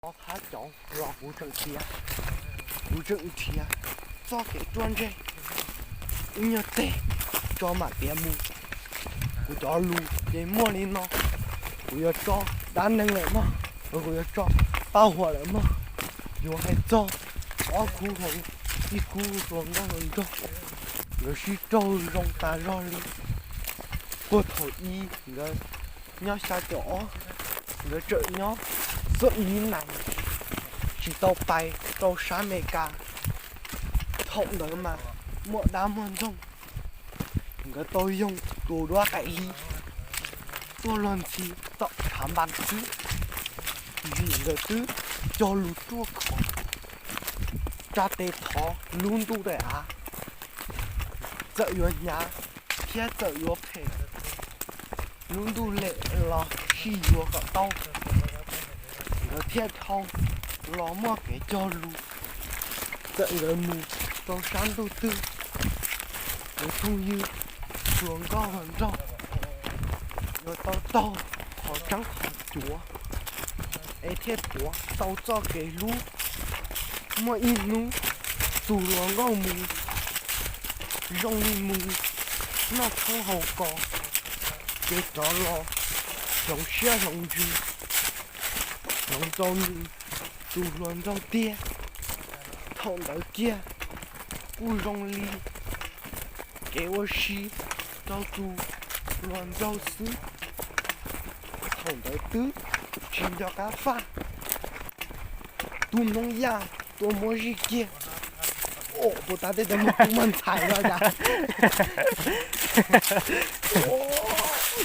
Qhov qhab cov los kuv tseem tiav, kuv tseem nrhiav txoj kev ruaj ntseg ib nyuag teg tso mam tiav mus. Kuv cov lus ces muaj li no, kuv yuav tso dab neeg lawm mog, kuv yuav tso paj huam lawm mog. Yuav hais txog ob khub hauv ib khub hluas nkauj hluas nraug, nkawd sib raug zoo tas zog li. Puag thaum ub nkawd nyob xya caum ob, nkawd tseem nyob Estados Unidos, tsis tau pais rau sab Amelikas. Thaum ntawd mas muaj dab muaj ntxoog, nkawd tau yoog tus duab qaim hli tuaj luag ntxhi tom tshav npas xwb, vim nkawd twb cog lus ruaj khov, tsa tes thov lub ntuj daim av, txawm yuav hnyav thiab txawm yuav phem, lub ntuj lem los sij yuav kom tau. Nkawd thiaj dhau los muaj kev cog lus, txawm nkawd mus rau sab ntuj twg, nkawd phooj ywg hluas nkauj hluas nraug yuav tau taug qhov tseeb qhov cuav es thiaj tuav tau txoj kev hlub. Muaj ib hnub tus hluas nkauj mus zoo li mus noj tshoob haus kos, ces rov los hloov siab hloov ntsws hloov rau nws tus hluas nraug tiag. Thaum ntawd kiag kuj zoo li kev ua si rau tus hluas nraug xwb. Thaum ntawd twb tsis nco qab faj, tus Hmoob Yaj tuaj muab zij kiag. Puas tas tej tus muaj kub muaj ntxhais no cas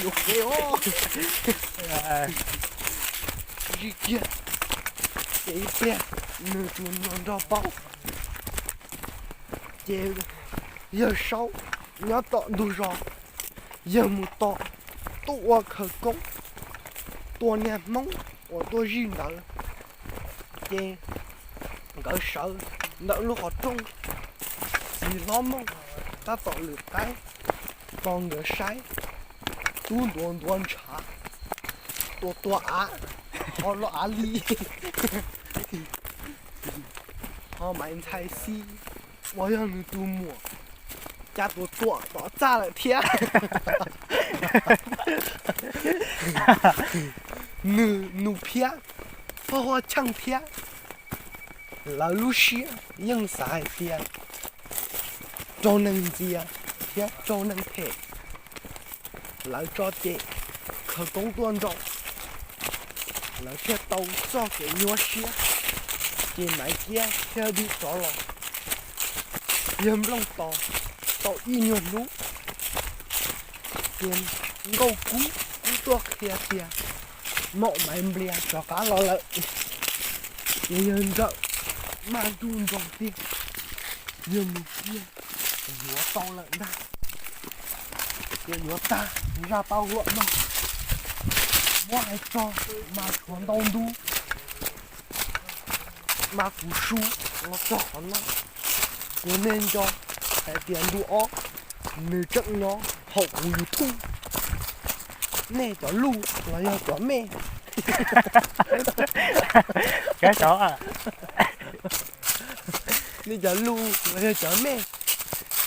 yuav qe os. Zij kiag ces ib pliag nws tus hluas nraug paub, ces yawg Saub nyob tom ntug zos, yawg mus tom tuaj ua khawv koob tua niag Hmoob uas tuaj zij ntawd. Ces nkawd sawv ntawm lub qhov rooj, txiv hlob Mooj tab tom lwm qaib tos nkawd saib. Tub ntuav ntuav ntshav, tua tua av, ho los av li, ho Maiv Ntxhais Xis uas yog nws tus muam, cas tuav tuam tom txaj lawm thiab. Nws nus phiab, faj huaj cheej thiab. Lawv lub siab yeej xav hais tias raug neeg ntxias thiab raug neeg phem, lawv tso cem khawv koob tuaj nraum, lawv thiaj tau txoj kev nyuaj siab. Ces Maiv Kiab thiaj li rov los. Yawg Nplooj Tos tau ib nyuag hnub, ces Nkauj Kub kuj tuaj qhia tias Maum Maiv Nplias rov qab los lawm. Ces yawg Nrawm maj ntuj nroos tiag, yawg mus kiag yuav tau lawm ntag. Ces yuav tag zaj paj huam no, muab hais txog mas tshuav ntau ntu, mas kuv su los txog qhov no. Ces nej nco hais tias ntu ob nws tseem nyob hauv kuv YouTube. Nej cov luj los yog cov mej, nej cov luj los yog cov mej,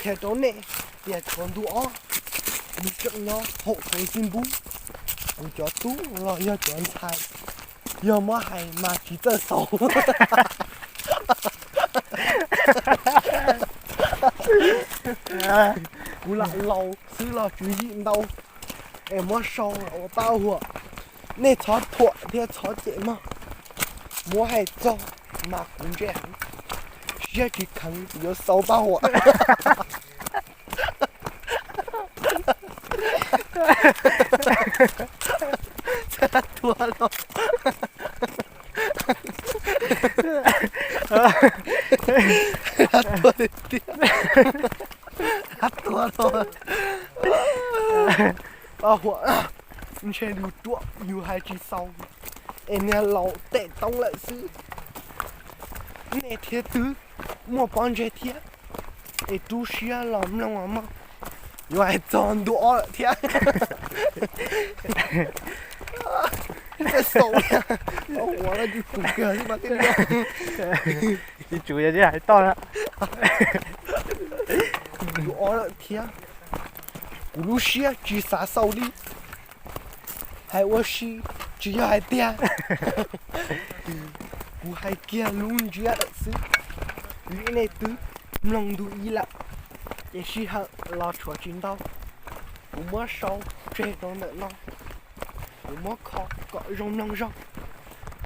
qhia rau nej tias tshuav ntu ob nws tseem nyob hauv Facebook. Kuv cov tub los yog cov ntxhais, yog muab hais mas tsis txawj xaus. Kuv lam laus xwb los tswv yim ntau, es muab sau los ua paj huam. Nej txhob thuam thiab txhob cem mog. Muab hais txog mas kuv ntse heev, siab tsis kheev yuav xaus paj huam. Tuag los, tuag tiag, tuag los. Paj huam, ntshe yus ruam yus hais tsis xaus, es niag laus tes toob lawm xwb. Nej thiab twb muaj pob ntseg thiab, es rub siab los mloog os mog, yuav hais txog ntu ob lawm thiab. Txawj xaus li, tau ua no yus tsum kawg xwb mas tej no. Yus tsum yog tsis hais toj na. Yus ob lawm thiab, kuv lub siab tsis xav xaus li. Hais ua si, tsis yog hais tiag, kuv hais kiag lub ntsiab lawm xwb. Vim nej twb mloog ntu ib lawm, ces sij hawm los tshuav tsis ntau, kuv muab sau tseg rau ntawm no, kuv muab kho kom zoo mloog zog.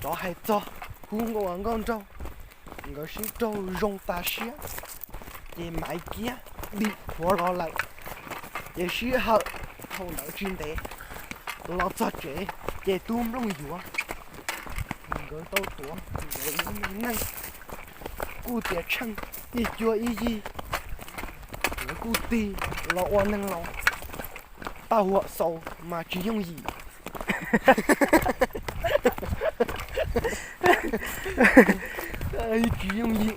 Cov hais txog khub nkauj nkauj nraug, nkawd sib raug zoo tas siab, ces Maiv Kiab dim thuav los lawm, ces sij hawm thaum ntawd tsis ntev los txog tsev, ces tub Nplooj Yuav nkawd tau tuav nkawd lub me neej, kuj tias tsheej ib cuab ib yig, nkawd kuj tig los ua neeg laus. Paj Huam xaus mas tsis yooj yim, tsis yooj yim,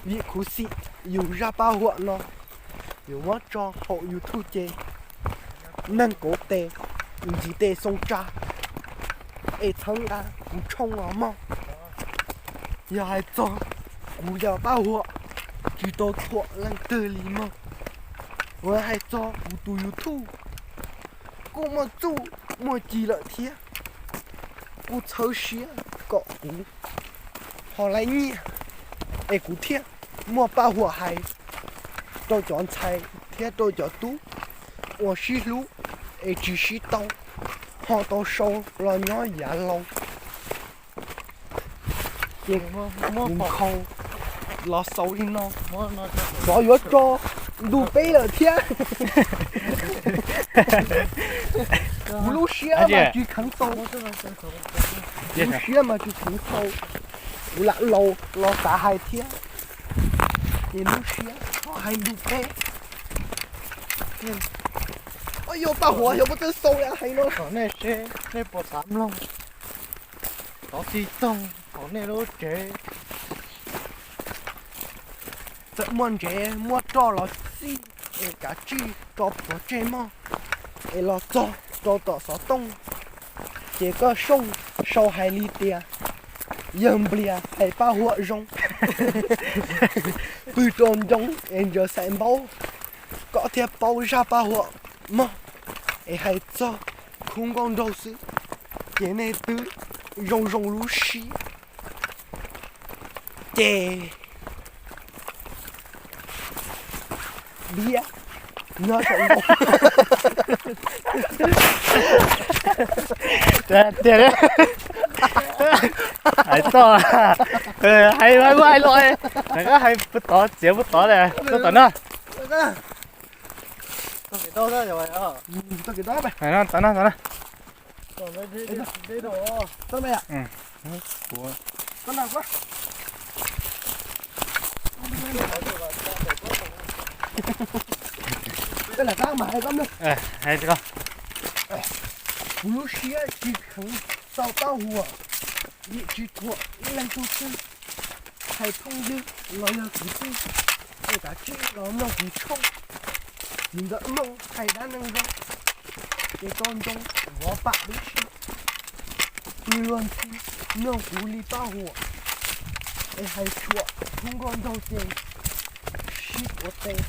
vim khuv xim yus zaj paj huam no yus muab tso hauv YouTube ces neeg kauv tes, ntxiv tes xoo tsa, es txhawb nqa kuv tshooj los mog. Yog hais txog kuv yog paj huam, tsis tau thuam leej twg li mog. Uas hais txog kuv tus YouTube kuj muaj txuj muaj ci lawm thiab, kuj txhawb siab kom kuv ho laib nyiaj, es kuv thiaj muaj paj huam hais rau cov ntxhais thiab rau cov tub uas sib hlub es tsis sib tau, ho tau sau los nyob yav laus. Ces kuv nkhaus los xaus li no, xyov yuav tso ntu peb lawm thiab. Kuv lub siab mas tsis kheev xaus, lub siab mas tsis kheev xaus, kuv lam laus los xav hais thiab, ces lub siab txhob hais ntu peb. Yog paj huam yog muaj txawj xaus li hais no. Kom nej seb nej puas xav mloog, thov txij toog hauv nej lub tsev. Txawm muaj ntsev muaj roj los xij, es kav tsij tso plhuav tseg mog, es los txog rau tom xov tooj, ces koj sooj sau hais li tias yawg Nplias hais paj huam zoo. Pw rau ncoo es ntsaws xaim npaub, koj thiaj paub zaj paj huam mog. Es hais txog khub nkauj nraug xwb, ces nej twb zoo zoo lub siab, ces diab nyob saum nkaus. Tiag, hais txog, hais hais hais los, rov qab hais puag tod, txiav puag tod, txog tom no. Tom no, tom no, tom no. Kuv lub siab tsis kheev tau paj huam, vim tsis thuam ib leej tug twg. Hais phooj ywg los yog kwv tij, es kav tsij los mloog kuv tshooj. Txiv ntxawm Hmoob hais dab neeg zoo, ces tau ntoo vov pam tib si. Pw luag ntxhi mloog kuv li paj huam, es hais tshuam khub nkauj nraug ces sib tuav tes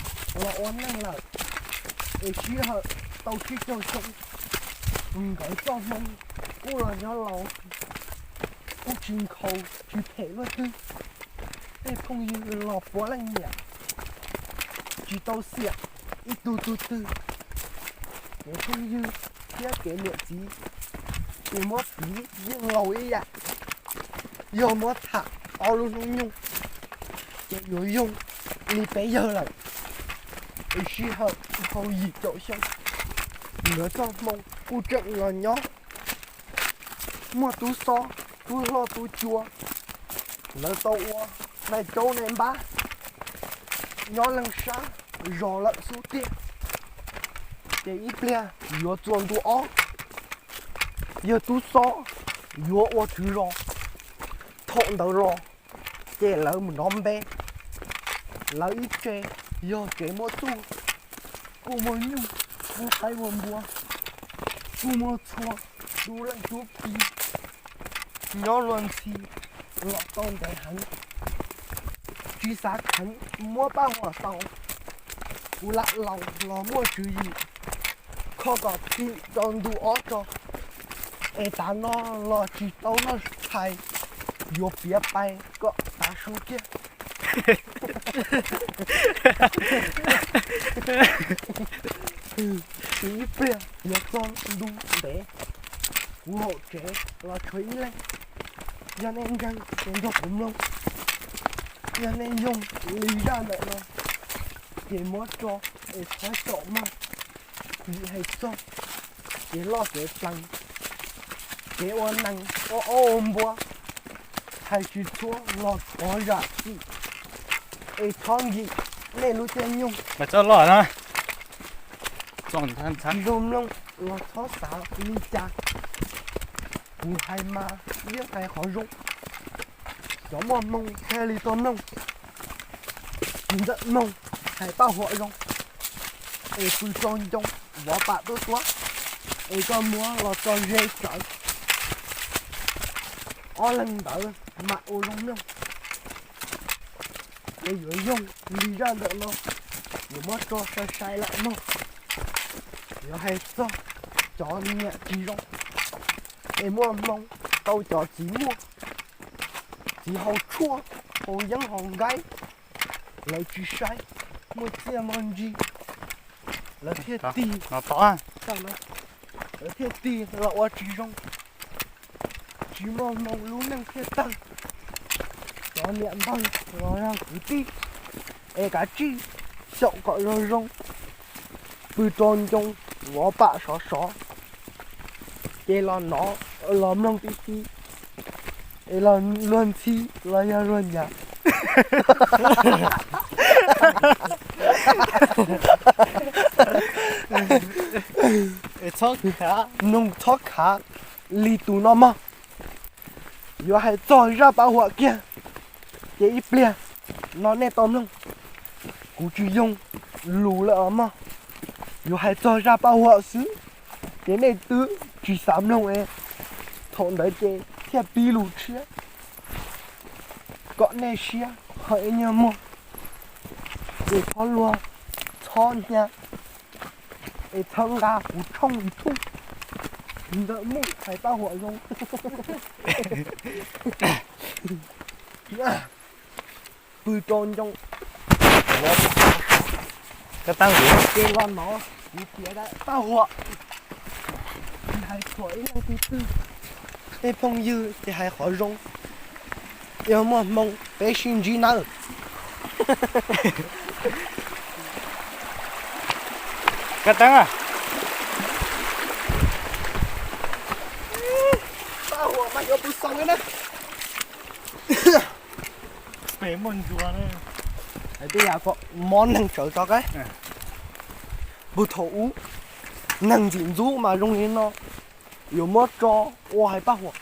los ua neej lawm. Es sij hawm tau tsib caug xyoo, nkawd txoj hmoo kuj los nyob laus, kuj tsis nkhaus tsis phem luaj twg. Tej phooj ywg los puav leej nyiam, tsis tau xiam ib tug tus twg. Kev phooj ywg thiab kev niam txiv, ces muab piv yeej laus ib yam. Yog muab tham ob lub hnub nyoog, ces yuav yoog li peb yawg lawm. Es sij hawm dhau yim caum xyoo, nkawd txoj hmoo kuj tseem los nyob. Muaj tub xob, tub hlob, tub cua, lawv tau ua nais caub nais npab nyob leej sab zos lawm xub tiag. Ces ib pliag yuav txuas ntu ob, yawg tub xob yuav ua tswv zos. Thaum ntawd los ces lawv mus nrov npe, lawv ib tse yog tsev muaj txuj, kuj muaj nyuj, kuj qaib ua npua, kuj muaj txhua, Du leej tub pig nyob luag ntxhi los tau ntev heev, tsis xav kheev muab paj huam tau. Kuv lam laus los muaj tswv yim, kho kom phim rau ntu ob tso, es tav no los tsis tau noj tshais, yuav piav pais kom tav su kiag. Ib pliag yuav txog ntu ntev, kuv hauv tsev los tshuav ib leeg. Yog nej ntseeg ces nrog kuv mloog, yog nej yoog li zaj ntawm no ces muab tso es txhob caum mog. Vim hais txog kev loj kev plees, kev ua neeg ua ob ua npua, hais tsis txhua los thov zam txim, es txhob nkim nej lub caij nyoog. Tsis zoo mloog los txhob xav li cas, kuv hais mas yeej hais qhov zoo. Cov muaj hmoo thiaj li tau mloog, tsis ntxawm mloog hais paj huam zoo. Es pw tso ncoo, vov pam tuab tuab, es koj muab los tso ze tsawv, ob leeg ntawd mam ua zoo mloog. Es yuav yoog li zaj ntawm no, yuav muab tso sai sai lawm mog. Yuav hais txog cov niam tsis zoo, es muaj hmoo tau cov txiv muaj, txiv haus tshuaj, haus yeeb haus nkaib, lawv tsis saib, muaj txiaj muaj ntsig, lawv thiaj tig, lawv thiaj tig los ua tsis zoo, tsis muaj hmoo lub neej thiaj tawg. Cov niam npawg los yog kwv tij, es kav tsij xyaum kom zoo zoo, pw tso ncoo, vov pam sov sov, ces los nov, los mloog tib tib, es los luag ntxhi los yog luag nyav. Mloog txhob khav li tus no mog. Yuav hais txog zaj paj huam kiag, ces ib pliag no nej tau mloog, kuv tsis yoog lus lawm os mog. Yuav hais txog zaj paj huam xwb, ces nej twb tsis xav mloog es, thaum ntawd ces thiaj pib lus tshiab kom nej siab ho ib nyuag muag. Ces txhob luag, txhob hnyav, es txhob nqa kuv tshooj YouTube ntawm Muj hais paj huam zoo. Pw rau ncoo, ces los nov kuv piav paj huam, tsis hais thuam ib leej twg twg. Tej phooj ywg ces hais qhov zoo, yog muaj hmoo peb sib ntsib nawb. Kab teeb a. Paj huam mas yuav pw xoo li na. Pem muaj ntsuag na. Hais tej yam kom mob neeg tsawv tso qab. Puag thaum ub neeg ntxim ntxub mas zoo li no, yuav muab tso ua hais paj huam.